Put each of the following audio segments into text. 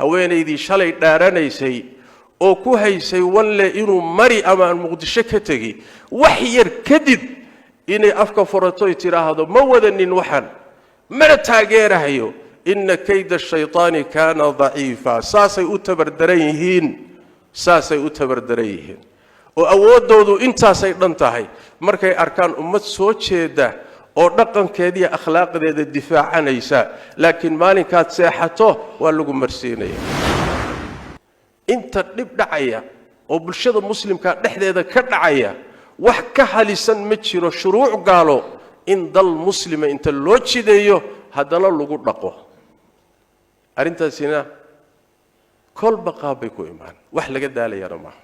Haweenaydii shalay dhaaranaysay oo ku haysay walle inuu mari ama aan Muqdisho ka tegi, wax yar kadib inay afka furatoy tidhaahdo ma wadanin, waxaan mana taageerahayo. Ina kayda shaytaani kaana daciifa. Saasay u tabardaran yihiin, saasay u tabardaran yihiin, oo awooddoodu intaasay dhan tahay. Markay arkaan ummad soo jeeda oo dhaqankeediiyo akhlaaqdeeda difaacanaysa, laakiin maalinkaad seexato waa lagu marsiinaya. Inta dhib dhacaya oo bulshada muslimka dhexdeeda ka dhacaya, wax ka halisan ma jiro shuruuc gaalo in dal muslima inta loo jideeyo haddana lagu dhaqo. Arrintaasina kolba qaab bay ku imaan, wax laga daalayana maaha.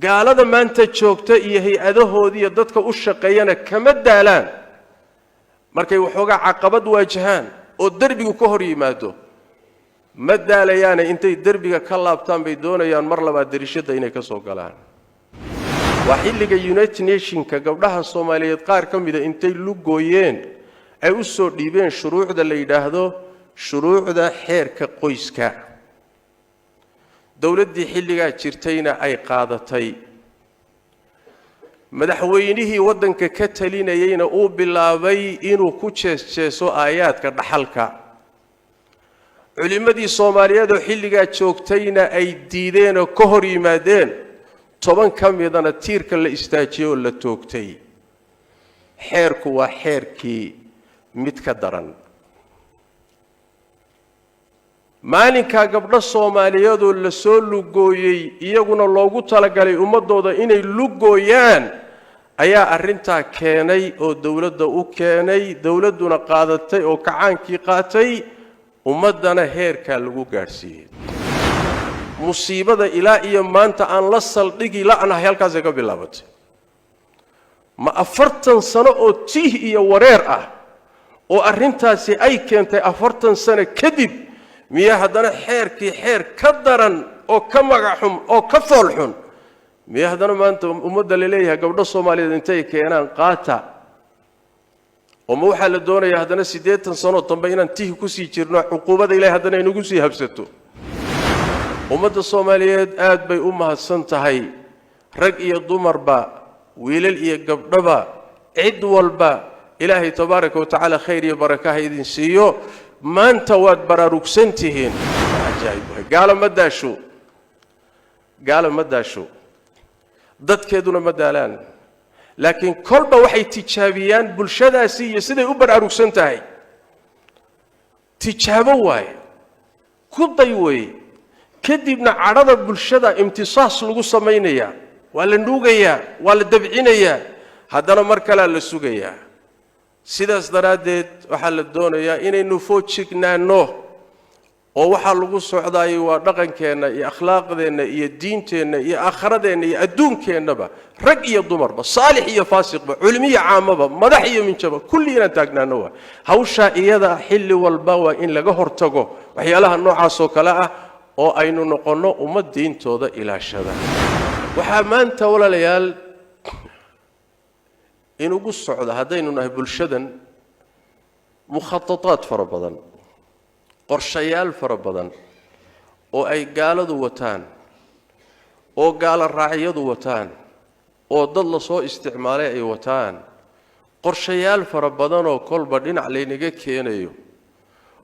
Gaalada maanta joogta iyo hay-adahoodiiyo dadka u shaqeeyana kama daalaan. Markay waxoogaa caqabad waajahaan oo derbigu ka hor yimaado, ma daalayaane, intay derbiga ka laabtaan bay doonayaan mar labaad darishadda inay ka soo galaan. Waa xilliga United Nationka gabdhaha Soomaaliyeed qaar ka mida intay lugooyeen ay u soo dhiibeen shuruucda la yidhaahdo shuruucda xeerka qoyska. Dowladdii xilligaa jirtayna ay qaadatay, madaxweynihii waddanka ka talinayeyna uu bilaabay inuu ku jees-jeeso aayaadka dhaxalka. Culimmadii Soomaaliyeed oo xilligaa joogtayna ay diideenoo ka hor yimaadeen, 10 ka midana tiirka la istaajiyey oo la toogtay. Xeerku waa xeerkii mid ka daran. Maalinkaa gabdho Soomaaliyeedoo la soo lugooyey, iyaguna loogu talagalay ummaddooda inay lugooyaan, ayaa arrintaa keenay oo dowladda u keenay, dowladduna qaadatay oo kacaankii qaatay, ummaddana heerkaa lagu gaadhsiiyey. Musiibada ilaa iyo maanta aan la saldhigi la'nahay halkaasay ka bilaabatay. Ma 40 sano oo tiih iyo wareer ah oo arrintaasi ay keentay, 40 sano kadib miyaa haddana xeerkii xeer ka daran oo ka magac xun oo ka fool xun miyaa haddana maanta ummadda la leeyahay gabdho Soomaaliyeed intay keenaan qaata? Oo ma waxaa la doonayaa haddana 80 sanoo dambe inaan tihi kusii jirno, cuquubada Ilahay haddana inagu sii habsato? Ummadda Soomaaliyeed aad bay u mahadsan tahay, rag iyo dumarba, wiilal iyo gabdhaba, cid walba. Ilaahay tabaaraka wa tacaala khayr iyo baraka ha idin siiyo. Maanta waad baraarugsan tihiin. Cajaa'ib waay. Gaalo ma daasho, gaalo ma daasho, dadkeeduna ma daalaan, laakiin kolba waxay tijaabiyaan bulshadaasi iyo siday u baraarugsan tahay. Tijaabo waaye, ku day weeye. Kadibna cadhada bulshada imtisaas lagu samaynayaa, waa la nuugayaa, waa la dabcinayaa, haddana mar kalea la sugayaa. Sidaas daraaddeed waxaa la doonayaa inaynu foojignaanno, oo waxaa lagu socdaayay waa dhaqankeenna iyo akhlaaqdeenna iyo diinteenna iyo aakhiradeenna iyo adduunkeennaba, rag iyo dumarba, saalix iyo faasiqba, culimiyo caamaba, madax iyo minjaba, kulli inaan taagnaanno. Waa hawshaa iyada. Xilli walba waa in laga hortago waxyaalaha noocaas oo kale ah, oo aynu noqonno ummad diintooda ilaashada. Waxaa maanta, walaalayaal, inugu socda haddaynu nahay bulshadan mukhatataad fara badan, qorshayaal fara badan oo ay gaaladu wataan, oo gaalo raacyadu wataan, oo dad la soo isticmaalay ay wataan, qorshayaal fara badanoo kolba dhinac laynaga keenayo,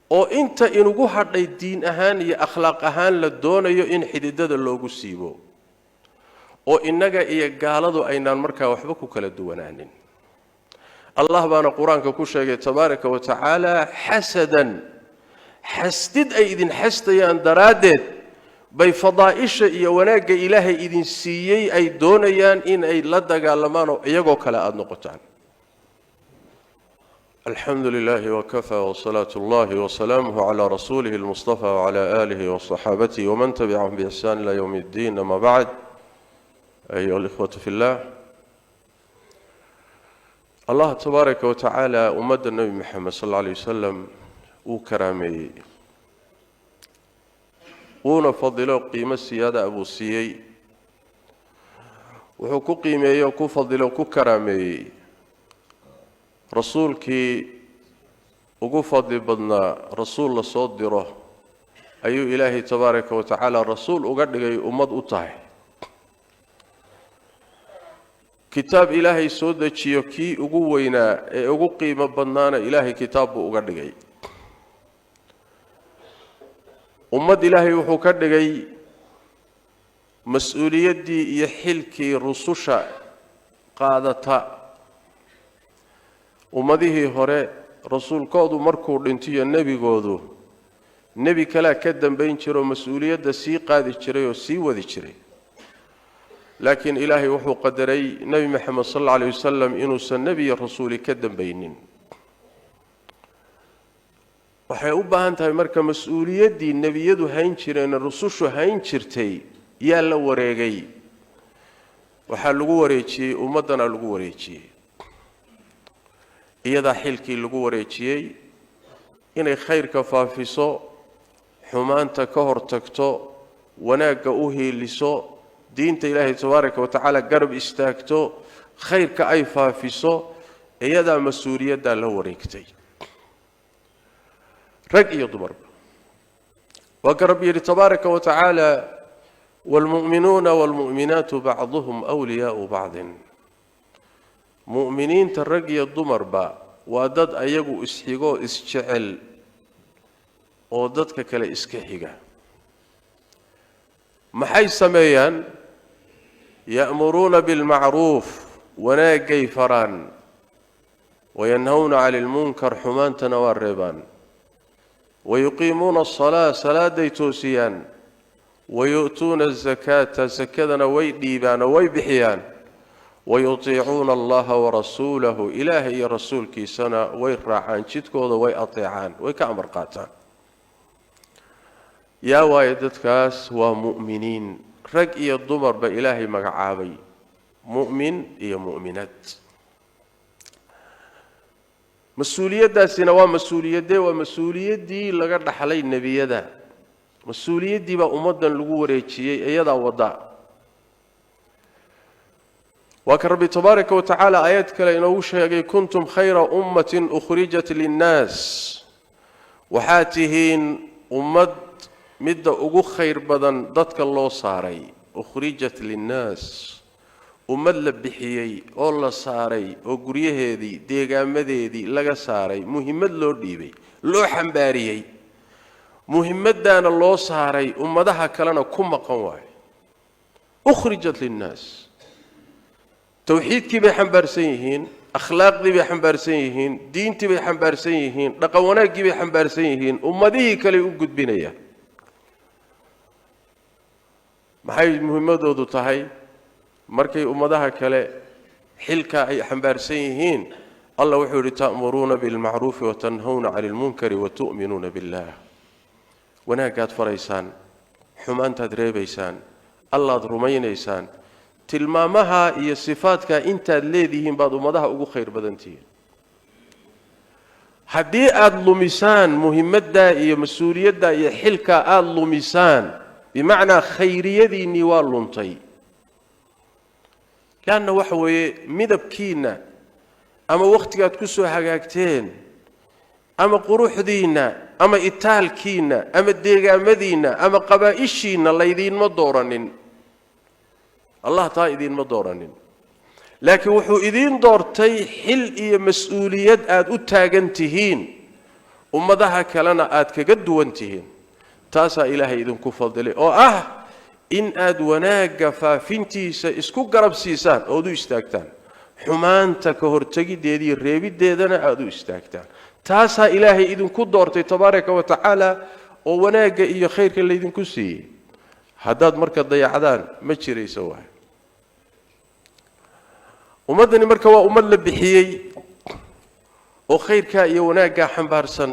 oo inta inugu hadhay diin ahaan iyo akhlaaq ahaan la doonayo in xididada loogu siibo, oo innaga iyo gaaladu aynaan markaa waxba ku kala duwanaanin. Allah baana Qur-aanka ku sheegay tabaaraka wa tacaala: xasadan, xasdid ay idin xasdayaan daraaddeed bay fadaa'isha iyo wanaagga Ilaahay idin siiyey ay doonayaan in ay la dagaalamaan oo iyagoo kale aada noqotaan. Alxamdu lilahi wkafaa wsalaatu اllahi wsalaamuh cla rasuulih اlmustafa wcla alih wصaxaabatihi wman tabicahum biixsaan ila ywm اddiin, ama bacd. Ayuha alikhwatu fi llah, Allah tabaaraka wa tacaala ummadda Nebi Moxamed sal alla alay wasalam wuu karaameeyey, wuuna fadilo, qiimo siyaada buu siiyey. Wuxuu ku qiimeeyey oo ku fadilo, ku karaameeyey rasuulkii ugu fadli badnaa rasuul la soo diro. Ayuu Ilaahay tabaaraka wa tacaala rasuul uga dhigay, ummad u tahay. Kitaab Ilaahay soo dejiyo kii ugu weynaa ee ugu qiimo badnaana Ilaahay kitaab buu uga dhigay. Ummad Ilaahay wuxuu ka dhigay mas-uuliyaddii iyo xilkii rususha qaadata. Ummadihii hore rasuulkoodu markuu dhintiyo nebigoodu, nebi kalea ka dambayn jiroo mas-uuliyadda sii qaadi jiray oo sii wadi jiray. Laakiin Ilaahay wuxuu qadaray Nebi Maxamed sal alla alayh wasalam inuusan nebi iyo rasuuli ka dambaynin. Waxay u baahan tahay marka mas-uuliyaddii nebiyadu hayn jireen, rusushu hayn jirtay, yaa la wareegay? Waxaa lagu wareejiyey ummaddana, lagu wareejiyey iyadaa xilkii lagu wareejiyey inay khayrka faafiso, xumaanta ka hortagto, wanaagga u hiiliso, diinta Ilaahay tabaaraka wa tacaala garab istaagto, khayrka ay faafiso. Iyadaa mas-uuliyaddaa la wareegtay, rag iyo dumarba. Waa ka Rabbi yidhi tabaaraka wa tacaala: "Waalmu'minuuna waalmu'minaatu bacduhum wliyaau bacdin." Mu'miniinta rag iyo dumarba waa dad ayagu isxigoo isjecel oo dadka kale iska xiga. Maxay sameeyaan? "Ya'muruuna bilmacruuf", wanaaggay faraan, "wayanhawna cani ilmunkar", xumaantana waa reebaan, "wayuqiimuuna asalaa", salaaday toosiyaan, "wayu'tuuna azakaata", sakadana way dhiibaan oo way bixiyaan, "wayutiicuuna allaha warasuulahu", Ilaahay iyo rasuulkiisana way raacaan, jidkooda way ateecaan, way ka amar qaataan. Yaa waaye dadkaas? Waa mu'miniin, rag iyo dumarba Ilaahay magacaabay, mu'min iyo mu'minaad. Mas-uuliyaddaasina waa mas-uuliyaddee? Waa mas-uuliyaddii laga dhaxlay nebiyada. Mas-uuliyaddii baa ummaddan lagu wareejiyey, iyadaa wadda. Waa ka Rabbi tabaaraka wa tacaala aayad kale inoogu sheegay: "Kuntum khayra ummatin ukhrijat linnaas", waxaad tihiin ummad midda ugu khayr badan dadka loo saaray. Ukhrijat linnaas, ummad la bixiyey oo la saaray oo guryaheedii, deegaamadeedii laga saaray, muhimmad loo dhiibay, loo xambaariyey, muhimaddaana loo saaray, ummadaha kalena ku maqan waayo. Ukhrijat linnaas, towxiidkii bay xambaarsan yihiin, akhlaaqdii bay xambaarsan yihiin, diintii bay xambaarsan yihiin, dhaqan wanaaggii bay xambaarsan yihiin, ummadihii kaley u gudbinayaan. Maxay muhimmadoodu tahay markay ummadaha kale xilkaa ay xambaarsan yihiin? Allah wuxuu yidhi: "Ta'muruuna bilmacruufi watanhawna cani ilmunkari watu'minuuna billah." Wanaaggaad faraysaan, xumaantaad reebaysaan, Allaad rumaynaysaan. Tilmaamaha iyo sifaadkaa intaad leedihiin baad ummadaha ugu khayr badan tihiin. Haddii aada lumisaan muhimaddaa iyo mas-uuliyaddaa iyo xilkaa aada lumisaan, bimacnaa khayriyadiinnii waa luntay. Leanna waxa weeye, midabkiinna ama wakhtigaad ku soo hagaagteen ama quruxdiinna ama itaalkiinna ama deegaamadiinna ama qabaa'ishiinna laydiinma dooranin. Allah taa idiinma dooranin, laakiin wuxuu idiin doortay xil iyo mas-uuliyad aada u taagan tihiin, ummadaha kalena aad kaga duwan tihiin. Taasaa Ilaahay idinku fadilay, oo ah in aad wanaagga faafintiisa isku garab siisaan ood u istaagtaan, xumaanta ka hortegiddeediiyo reebiddeedana aada u istaagtaan. Taasaa Ilaahay idinku doortay tabaaraka wa tacaala oo wanaagga iyo khayrka laydinku siiyey. Haddaad marka dayacdaan, ma jirayso waay. Ummaddani marka waa ummad la bixiyey oo khayrkaa iyo wanaaggaa xambaarsan,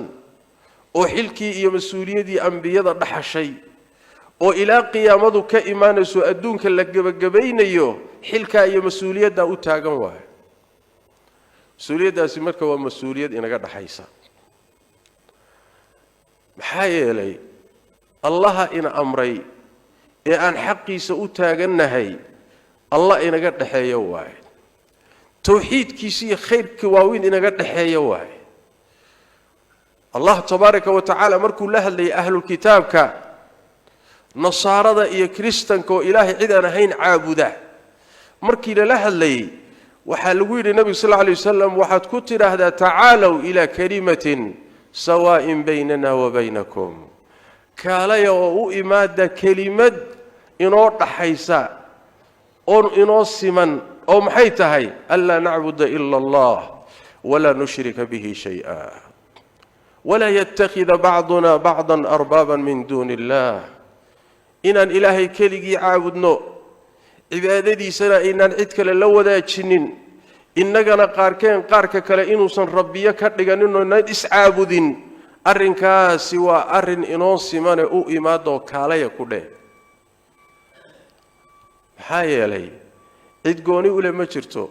oo xilkii iyo mas-uuliyaddii ambiyada dhaxashay, oo ilaa qiyaamadu ka imaanayso, adduunka la gebagabaynayo, xilkaa iyo mas-uuliyaddaa u taagan waayo. Mas-uuliyaddaasi marka waa mas-uuliyad inaga dhaxaysa. Maxaa yeelay, Allaha ina amray ee aan xaqiisa u taagannahay, Allah inaga dhexeeyo waaye. Tawxiidkiisa iyo khayrkii waaweyn inaga dhexeeya waaye. Allah tabaaraka wa tacaala markuu la hadlayay ahlulkitaabka, nasaarada iyo kiristanka oo Ilaahay cid aan ahayn caabuda, markii lala hadlayey waxaa lagu yidhi nebigu sal lla alay wasalam, waxaad ku tidhaahdaa tacaalow ilaa kalimatin sawaa'in baynana wa baynakum, kaalaya oo u imaada kelimad inoo dhaxaysa oo inoo siman, oo maxay tahay? Anlaa nacbuda ila allah walaa nushrika bihi shay-a walaa yattakhida bacduna bacdan arbaaban min duuni illah. Inaan Ilaahay keligii caabudno, cibaadadiisana aynaan cid kale la wadaajinin, innagana qaarkeen qaarka kale inuusan rabbiyo ka dhiganin oo inaan iscaabudin. Arrinkaasi waa arrin inoo simane, u imaadoo kaalaya ku dheh. Maxaa yeelay cid gooni ule ma jirto,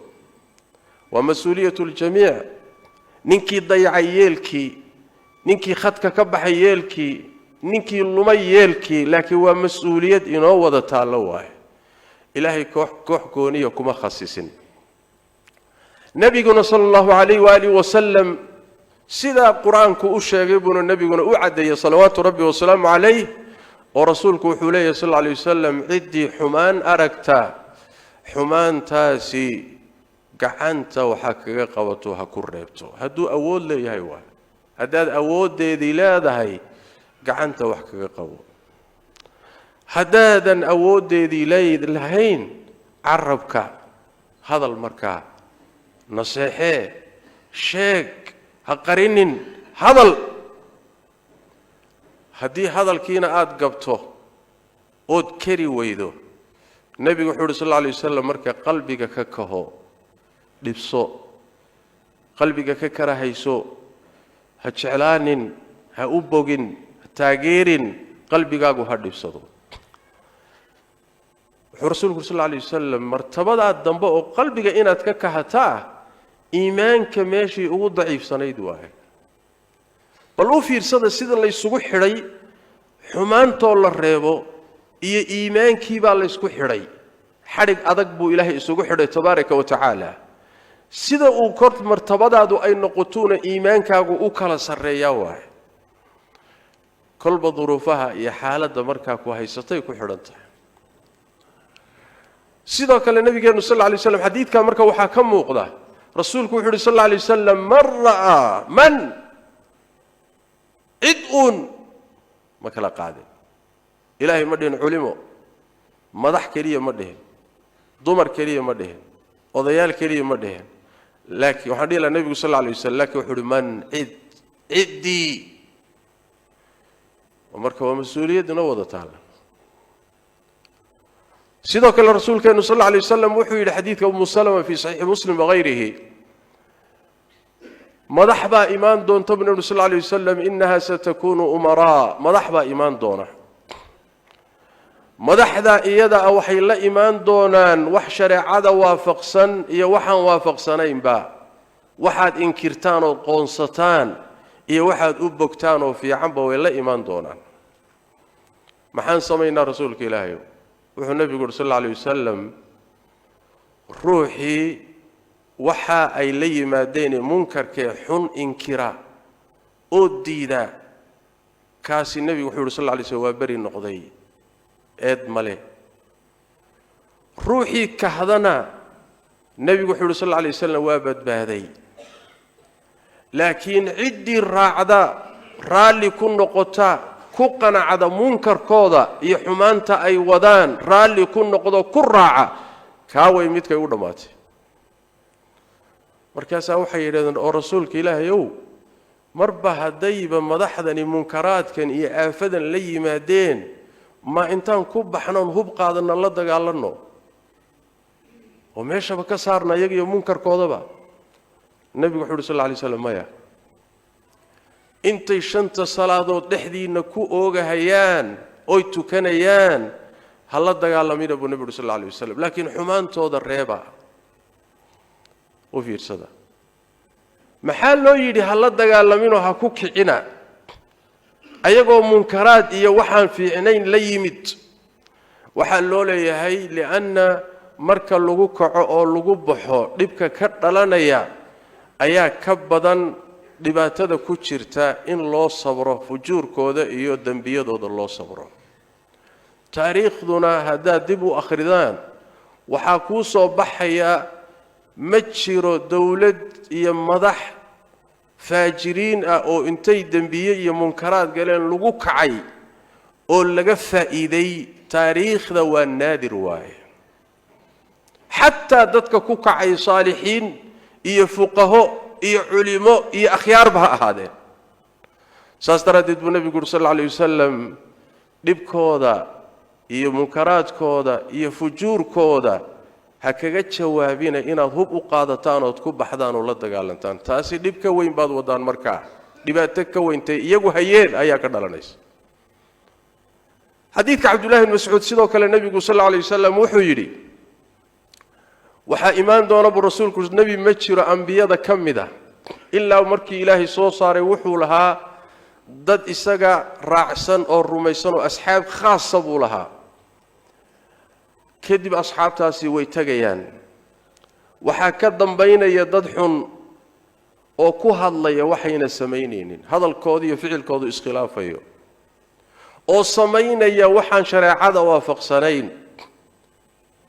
waa mas-uuliyatu ljamiic. Ninkii dayacay yeelkii, ninkii khadka ka baxay yeelkii, ninkii lumay yeelkii, laakiin waa mas-uuliyad inoo wada taallo waaye. Ilaahay koox koox gooniya kuma khasisin. Nebiguna sala allahu calayh waaalih wasalam sidaa Qur-aanku u sheegay buuna nebiguna u caddeeyey, salawaatu rabbi wasalaamu calayh. Oo rasuulku wuxuu leeyahy sal alla alay wasalam, ciddii xumaan aragta, xumaantaasi gacanta waxaa kaga qabato, ha ku reebto hadduu awood leeyahay. Waay, haddaad awooddeedii leedahay, gacanta wax kaga qabo. Haddaadan awooddeedii lahayn, carabka hadal, markaa naseexee, sheeg, ha qarinin, hadal. Haddii hadalkiina aada gabto ood keri weydo, nebigu wuxuu uhi sal alla alay wasalam, marka qalbiga ka kaho, dhibso, qalbiga ka karahayso, ha jeclaanin, ha u bogin, ha taageerin, qalbigaagu ha dhibsado. Wuxuu rasuulku sal alla alay wasalam, martabadaa dambe oo qalbiga inaad ka kahataa, iimaanka meeshii ugu daciifsanayd waaye. Bal u fiirsada sida laysugu xidhay xumaantoo la reebo iyo iimaankiibaa laysku xidhay. Xadhig adag buu Ilaahay isugu xidhay tabaaraka wa tacaala. Sida uu kor martabadaadu ay noqotuuna iimaankaagu u kala sarreeyaa waaye. Kolba duruufaha iyo xaaladda markaa ku haysatay ku xidhan tahay. Sidoo kale nabigeennu sal alla alay slam, xadiidkaa marka waxaa ka muuqda, rasuulku wuxu uhi sal alla alay wasalam, man ra'aa, man cid uun ma kala qaadin. Ilaahay ma dhihin culimo, madax keliya ma dhihin, dumar keliya ma dhihin, odayaal keliya ma dhihin, laakiin waxaan dhihi laha nebigu sal alla alay waslam, lakin wuxu uhi man, cid, ciddii. Marka waa mas-uuliyad inoo wada taalla. Sidoo kale rasuulkeenu sal alla alay wasalam wuxuu yidhi, xadiidka Umu Salama fii saxiixi Muslim wagayrihi, madax baa imaan doonta bu nebigu sal alla alay wasalam, inaha satakunu umaraa, madax baa imaan doona. Madaxda iyada ah waxay la imaan doonaan wax shareecada waafaqsan iyo waxaan waafaqsanaynba, waxaad inkirtaan ood qoonsataan iyo waxaad u bogtaan oo fiicanba way la imaan doonaan. Maxaan samaynaa, rasuulka Ilaahayow? Wuxuu nebigu uhi sal alla alay wasalam, ruuxii waxa ay la yimaadeenee munkarkee xun inkira oo diida, kaasi nebigu wuxuu yidhi sal alla alay slm, waa beri noqday, eed male. Ruuxii kahdana, nebigu wuxuu yidhi sal alla alay wasalam, waa badbaaday. Laakiin ciddii raacda, raalli ku noqota, ku qanacda munkarkooda iyo xumaanta ay wadaan, raalli ku noqdo, ku raaca, kaa way midkay u dhammaatay. Markaasaa waxay yidhahdeen, oo rasuulka Ilaahay ow, marba haddayba madaxdani munkaraadkan iyo aafadan la yimaadeen, ma intaan ku baxnoon hub qaadanna la dagaalanno oo meeshaba ka saarna iyaga iyo munkarkoodaba? Nebigu wuxu uhi sal alla alay slam, maya, intay shanta salaadood dhexdiinna ku oogahayaan oy tukanayaan, ha la dagaalamina buu nebigu uhi sal alla alay wasalam, laakiin xumaantooda reeba. U fiirsada, maxaa loo yidhi ha la dagaalaminoo ha ku kicina ayagoo munkaraad iyo waxaan fiicnayn la yimid? Waxaa loo leeyahay lianna marka lagu kaco oo lagu baxo, dhibka ka dhalanaya ayaa ka badan. Dhibaatada ku jirta in loo sabro fujuurkooda iyo dembiyadooda loo sabro. Taariikhduna haddaad dib u akhridaan, waxaa kuu soo baxaya ma jiro dowlad iyo madax faajiriin ah oo intay dembiye iyo munkaraad galeen lagu kacay oo laga faa'iiday. Taariikhda waa naadir waaye. Xataa dadka ku kacay saalixiin iyo fuqaho iyo culimo iyo akhyaarba ha ahaadeen. Saas daraaddeed buu nebigu uri sal alla alay wasalam: dhibkooda iyo munkaraadkooda iyo fujuurkooda ha kaga jawaabina inaad hub u qaadataan ood ku baxdaan oo la dagaalantaan. Taasi dhib ka weyn baad wadaan, markaa dhibaato ka weyntay iyagu hayeen ayaa ka dhalanaysa. Xadiidka Cabdullahi bn Mascuud sidoo kale nebigu sal alla alay wasalam wuxuu yidhi: waxaa imaan doona buu rasuulku, nebi ma jiro ambiyada ka mid a ilaa markii Ilaahay soo saaray wuxuu lahaa dad isaga raacsan oo rumaysan oo asxaab khaasa buu lahaa. Kadib asxaabtaasi way tegayaan, waxaa ka dambaynaya dad xun oo ku hadlaya waxayna samaynaynin, hadalkooda iyo ficilkoodu iskhilaafayo, oo samaynaya waxaan shareecada waafaqsanayn,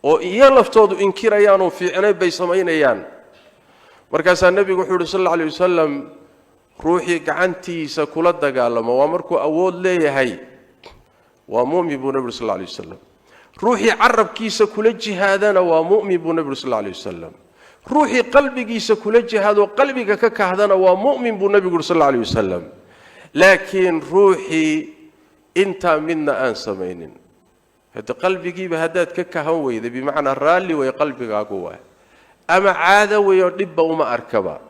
oo iyo laftoodu inkirayaanoo fiicnayn bay samaynayaan. Markaasaa nebigu wuxuu yidhi sal alla alay wasalam: ruuxii gacantiisa kula dagaalamo, waa markuu awood leeyahay, waa mu'min buu nebi uri sal alla alay wasalam. Ruuxii carabkiisa kula jihaadana waa mu'min buu nebi uri sal alla alay wasalam. Ruuxii qalbigiisa kula jihaadoo qalbiga ka kahdana waa mu'min buu nebigu uri sal alla alay wasalam. Laakiin ruuxii intaa midna aan samaynin, hade qalbigiiba haddaad ka kahan weyda, bimacnaa raalli way qalbigaagu waay ama caado weeyoo dhibba uma arkaba,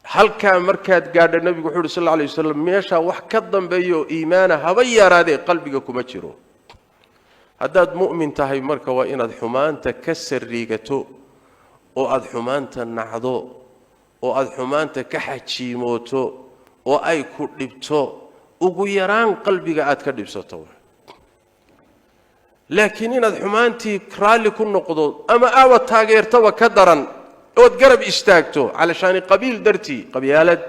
halkaa markaad gaadha, nebigu wuxu uhi sal alla alay wasalam, meeshaa wax ka dambeeya oo iimaana haba yaraadee qalbiga kuma jiro. Haddaad mu'min tahay marka waa inaad xumaanta ka sariigato oo aada xumaanta nacdo oo aada xumaanta ka xajiimooto oo ay ku dhibto, ugu yaraan qalbiga aad ka dhibsato. Laakiin inaad xumaantii raalli ku noqdo ama aaba taageertaba ka daran, ood garab istaagto calashaani qabiil dartii, qabyaalad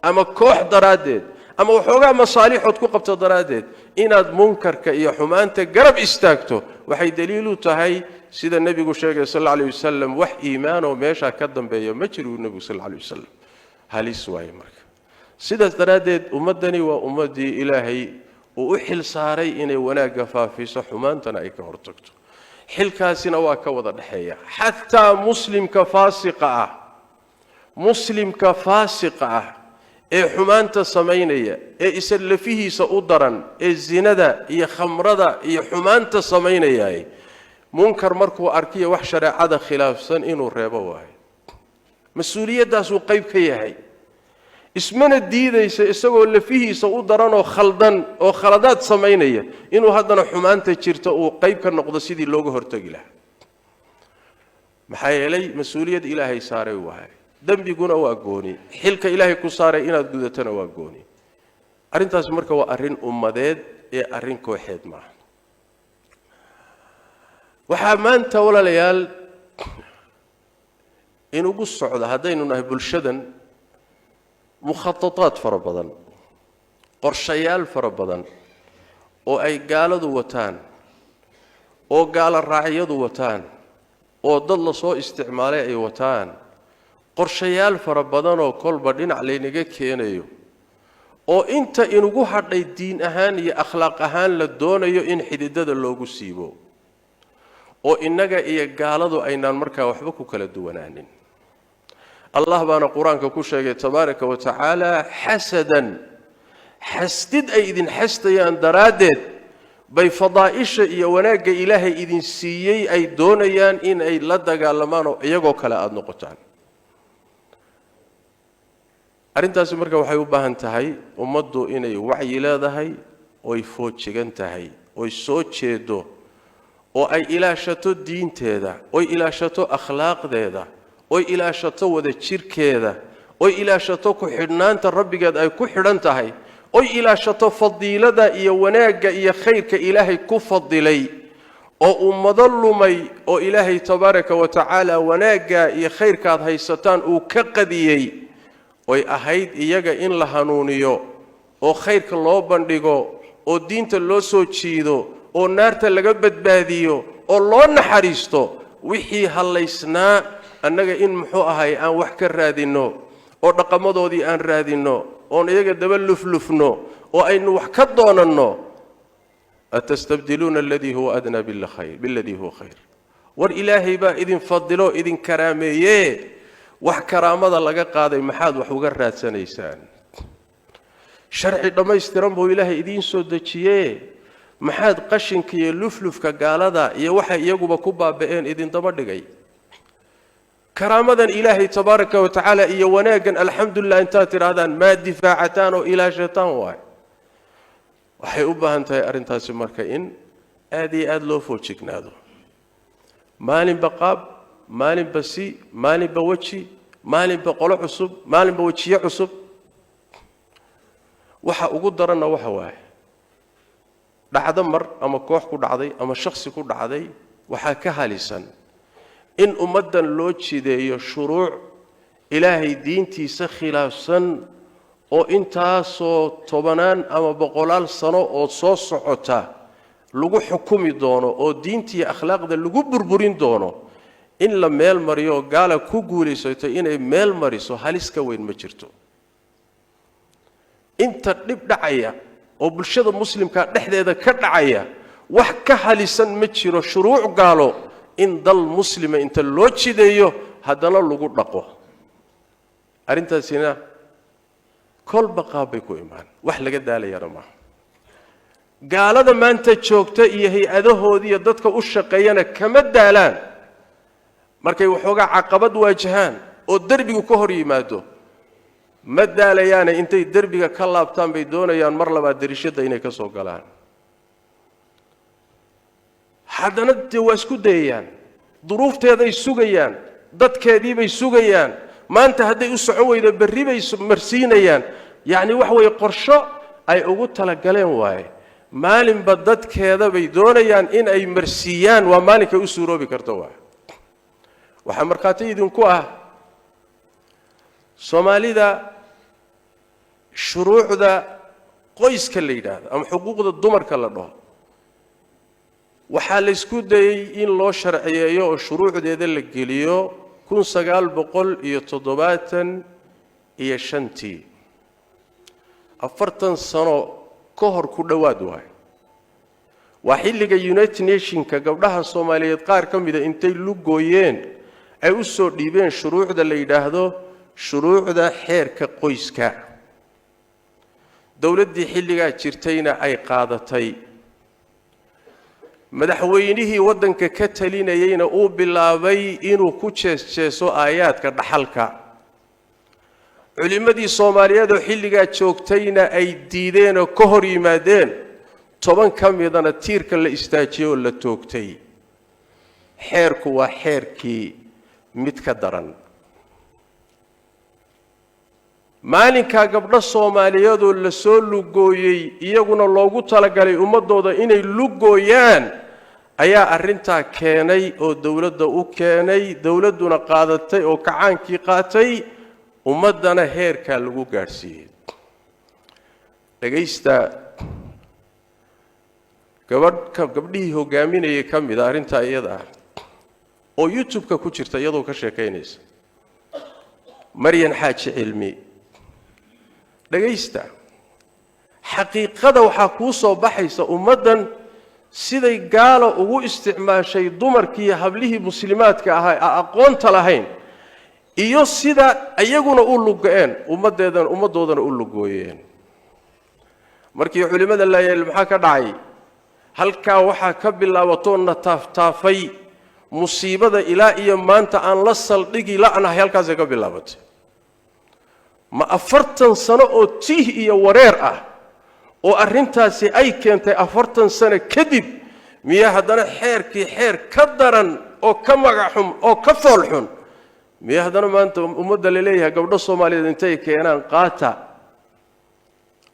ama koox daraaddeed ama waxoogaa masaalixood ku qabto daraaddeed, inaad munkarka iyo xumaanta garab istaagto, waxay daliilu tahay sida nebigu sheegay sal alla alay wasalam, wax iimaanoo meeshaa ka dambeeya ma jiro, nebigu sal alla alay wasalam. Halis waaye. Marka sidaas daraaddeed ummaddani waa ummaddii Ilaahay uu u xil saaray inay wanaagga faafiso, xumaantana ay ka hortagto. Xilkaasina waa ka wada dhexeeya, xataa muslimka faasiqa ah. Muslimka faasiqa ah ee xumaanta samaynaya, ee isa lafihiisa u daran, ee zinada iyo khamrada iyo xumaanta samaynayaay, munkar markuu arkiyo wax shareecada khilaafsan inuu reebo waayo, mas-uuliyaddaasuu qayb ka yahay. Ismana diidaysa isagoo lafihiisa u daranoo khaldan oo khaladaad samaynaya inuu haddana xumaanta jirta uu qayb ka noqdo sidii looga hortegi lahaa. Maxaa yeelay mas-uuliyad Ilaahay saaray waaye. Dembiguna waa gooni, xilka Ilaahay ku saaray inaad gudatona waa gooni. Arrintaas marka waa arrin ummadeed ee arrin kooxeed maaha. Waxaa maanta, walaalayaal, inugu socda haddaynu nahay bulshadan mukhatataad fara badan, qorshayaal fara badan oo ay gaaladu wataan, oo gaalo raacyadu wataan, oo dad la soo isticmaalay ay wataan, qorshayaal fara badanoo kolba dhinac laynaga keenayo, oo inta inugu hadhay diin ahaan iyo akhlaaq ahaan la doonayo in xididada loogu siibo, oo innaga iyo gaaladu aynaan markaa waxba ku kala duwanaanin. Allah baana Qur-aanka ku sheegay tabaaraka wa tacaala: xasadan, xasdid ay idin xasdayaan daraaddeed bay fadaa'isha iyo wanaagga Ilaahay idin siiyey ay doonayaan in ay la dagaalamaan oo iyagoo kale aada noqotaan. Arrintaasi marka waxay u baahan tahay ummaddu inay wacyi leedahay, oy foojigan tahay, oy soo jeedo, oo ay ilaashato diinteeda, oy ilaashato akhlaaqdeeda, oy ilaashato wada jirkeeda, oy ilaashato ku xidhnaanta Rabbigeed ay ku xidhan tahay, oy ilaashato fadiilada iyo wanaagga iyo khayrka Ilaahay ku fadilay, oo ummado lumay oo Ilaahay tabaaraka wa tacaala wanaagga iyo khayrkaad haysataan uu ka qadiyey. Oy ahayd iyaga in la hanuuniyo oo khayrka loo bandhigo oo diinta loo soo jiido oo naarta laga badbaadiyo oo loo naxariisto, wixii hallaysnaa annaga in muxuu ahay aan wax ka raadinno oo dhaqamadoodii aan raadinno oon iyaga daba luflufno oo aynu wax ka doonanno. Atastabdiluuna aladii huwa adnaa biladii huwa khayr. War Ilaahay baa idin fadilo, idin karaameeye, wax karaamada laga qaaday maxaad wax uga raadsanaysaan? Sharci dhammaystiran buu Ilaahay idiin soo dejiyee, maxaad qashinka iyo luflufka gaalada iyo waxay iyaguba ku baaba'een idindaba dhigay? Karaamadan Ilaahay tabaaraka wa tacaala iyo wanaaggan, alxamdulilah, intaad tidhaahdaan maa difaacataan oo ilaashataan waay. Waxay u baahan tahay arrintaasi marka in aada iyo aada loo foojignaado. Maalinba qaab, maalinba si, maalinba weji, maalinba qolo cusub, maalinba wejiye cusub. Waxa ugu daranna waxa waaye dhacdo mar ama koox ku dhacday ama shakhsi ku dhacday. Waxaa ka halisan in ummaddan loo jideeyo shuruuc Ilaahay diintiisa khilaafsan oo intaasoo tobanaan ama boqolaal sano oo soo socota lagu xukumi doono oo diintiiyo akhlaaqda lagu burburin doono. In la meel mariyo, gaala ku guulaysato inay meel mariso, halis ka weyn ma jirto. Inta dhib dhacaya oo bulshada muslimka dhexdeeda ka dhacaya, wax ka halisan ma jiro shuruuc gaalo in dal muslima inta loo jideeyo haddana lagu dhaqo. Arrintaasina kolba qaab bay ku imaan, wax laga daalayana maaha. Gaalada maanta joogta iyo hay-adahoodiiyo dadka u shaqeeyana kama daalaan. Markay waxoogaa caqabad waajahaan oo derbigu ka hor yimaado, ma daalayaane, intay derbiga ka laabtaan bay doonayaan mar labaad derishadda inay ka soo galaan. Haddana dee waa isku dayayaan, duruufteeday sugayaan, dadkeediibay sugayaan. Maanta hadday u socon weydo, berri bay marsiinayaan. Yacni waxa weeye qorsho ay ugu talagaleen waaye. Maalinba dadkeeda bay doonayaan in ay marsiiyaan, waa maalinkay u suuroobi karto waay. Waxaa markhaati idinku ah Soomaalida shuruucda qoyska la yidhaahdo ama xuquuqda dumarka la dhaho. Waxaa la ysku dayey in loo sharciyeeyo oo shuruucdeeda la geliyo 1975-tii, 40 sano ka hor ku dhowaad waay. Waa xilliga United Nationka gabdhaha Soomaaliyeed qaar ka mida intay lugooyeen ay u soo dhiibeen shuruucda la yidhaahdo shuruucda xeerka qoyska. Dowladdii xilligaa jirtayna ay qaadatay, madaxweynihii waddanka ka talinayeyna uu bilaabay inuu ku jees-jeeso aayaadka dhaxalka. Culimmadii Soomaaliyeed oo xilligaa joogtayna ay diideen oo ka hor yimaadeen, 10 ka midana tiirka la istaajiyey oo la toogtay. Xeerku waa xeerkii mid ka daran. Maalinkaa gabdho Soomaaliyeedoo la soo lugooyey, iyaguna loogu talagalay ummaddooda inay lugooyaan, ayaa arrintaa keenay oo dowladda u keenay, dowladduna qaadatay oo kacaankii qaatay, ummaddana heerkaa lagu gaadhsiiyey. Dhegaysta, gabadh gabdhihii hoggaaminayay ka mida arrintaa iyada ah oo YouTube-ka ku jirta iyadoo ka sheekaynaysa, Maryan Xaaji Cilmi, dhegaysta. Xaqiiqada waxaa kuu soo baxaysa ummaddan siday gaala ugu isticmaashay dumarkiiyo hablihii muslimaadka ahaa ee aqoonta lahayn, iyo sida iyaguna u lugo-een, ummaddeedan ummaddoodana u lugooyeen. Markii culimmada laayeel, maxaa ka dhacay halkaa? Waxaa ka bilaabatoo na taaftaafay musiibada ilaa iyo maanta aan la saldhigi la'nahay. Halkaasay ka bilaabatay. Ma 40 sano oo tiih iyo wareer ah oo arrintaasi ay keentay, 40 sano kadib, miyaa haddana xeerkii xeer ka daran oo ka magac xun oo ka fool xun miyaa haddana maanta ummadda la leeyahay gabdho Soomaaliyeed intay keenaan qaata?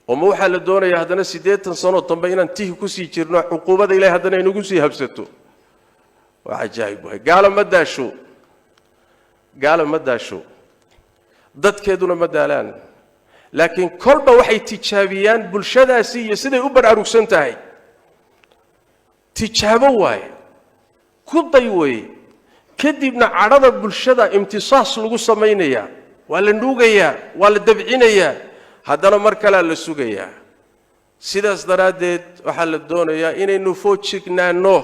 Oo ma waxaa la doonayaa haddana 80 sanoo dambe inaan tihi kusii jirno, cuquubada Ilahay haddana inagu sii habsato? Waa cajaa'ib waay. Gaalo ma daasho, gaalo ma daasho. Dadkeeduna ma daalaan, laakiin kolba waxay tijaabiyaan bulshadaasi iyo siday u baraarugsan tahay. Tijaabo waaye, ku day weeye. Kadibna cadhada bulshada imtisaas lagu samaynayaa, waa la nuugayaa, waa la dabcinayaa, haddana mar kalea la sugayaa. Sidaas daraaddeed waxaa la doonayaa inaynu foojignaanno,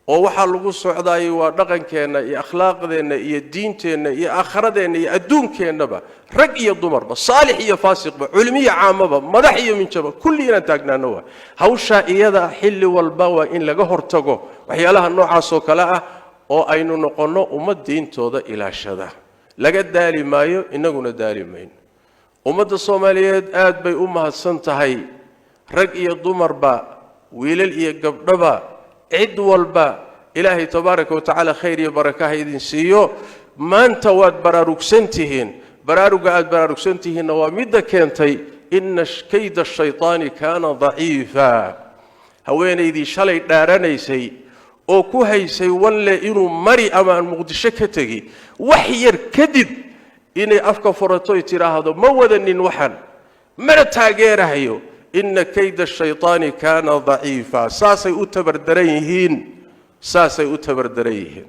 oo waxaa lagu socdaayay waa dhaqankeenna iyo akhlaaqdeenna iyo diinteenna iyo aakhiradeenna iyo adduunkeennaba, rag iyo dumarba, saalix iyo faasiqba, culimiyo caamaba, madax iyo minjaba, kulli inaan taagnaano waa hawshaa iyada. Xilli walba waa in laga hortago waxyaalaha noocaas oo kale ah, oo aynu noqonno ummad diintooda ilaashada. Laga daali maayo, innaguna daali mayno. Ummadda Soomaaliyeed aad bay u mahadsan tahay, rag iyo dumarba, wiilal iyo gabdhaba, cid walba. Ilaahay tabaaraka wa tacaala khayr iyo baraka ha idin siiyo. Maanta waad baraarugsan tihiin. Baraaruga aad baraarugsan tihiinna waa midda keentay. Ina kayda ashaytaani kaana daciifa. Haweenaydii shalay dhaaranaysay oo ku haysay walle inuu mari ama aan Muqdisho ka tegi, wax yar kadib inay afka furatoy tidhaahdo, "Ma wadanin waxan, mana taageerahayo." Ina kayda ashaytaani kaana daciifa. Saasay u tabardaran yihiin, saasay u tabardaran yihiin,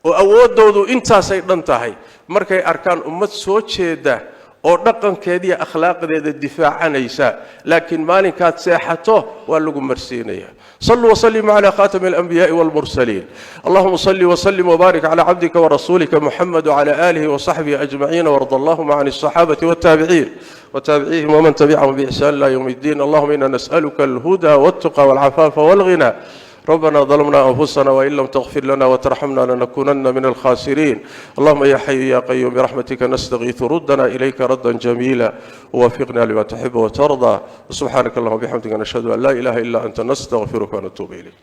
oo awooddoodu intaasay dhan tahay markay arkaan ummad soo jeeda oo dhaqankeediiyo akhlaaqdeeda difaacanaysa. Laakiin maalinkaad seexato waa lagu marsiinaya. صلوا وسلموا على خاتم الأنبياء والمرسلين. اللهم صل وسلم وبارك على عبدك ورسولك محمد وعلى آله وصحبه أجمعين، وارض اللهم عن الصحابة والتابعين وتابعيهم ومن تبعهم بإحسان إلى يوم الدين. اللهم إنا نسألك الهدى والتقى والعفاف والغنى. ربنا ظلمنا أنفسنا وإن لم تغفر لنا وترحمنا لنكونن من الخاسرين. اللهم يا حي يا قيوم، برحمتك نستغيث، ردنا إليك ردا جميلا، ووفقنا لما تحب وترضى. سبحانك اللهم وبحمدك، نشهد أن لا إله إلا أنت، نستغفرك ونتوب إليك.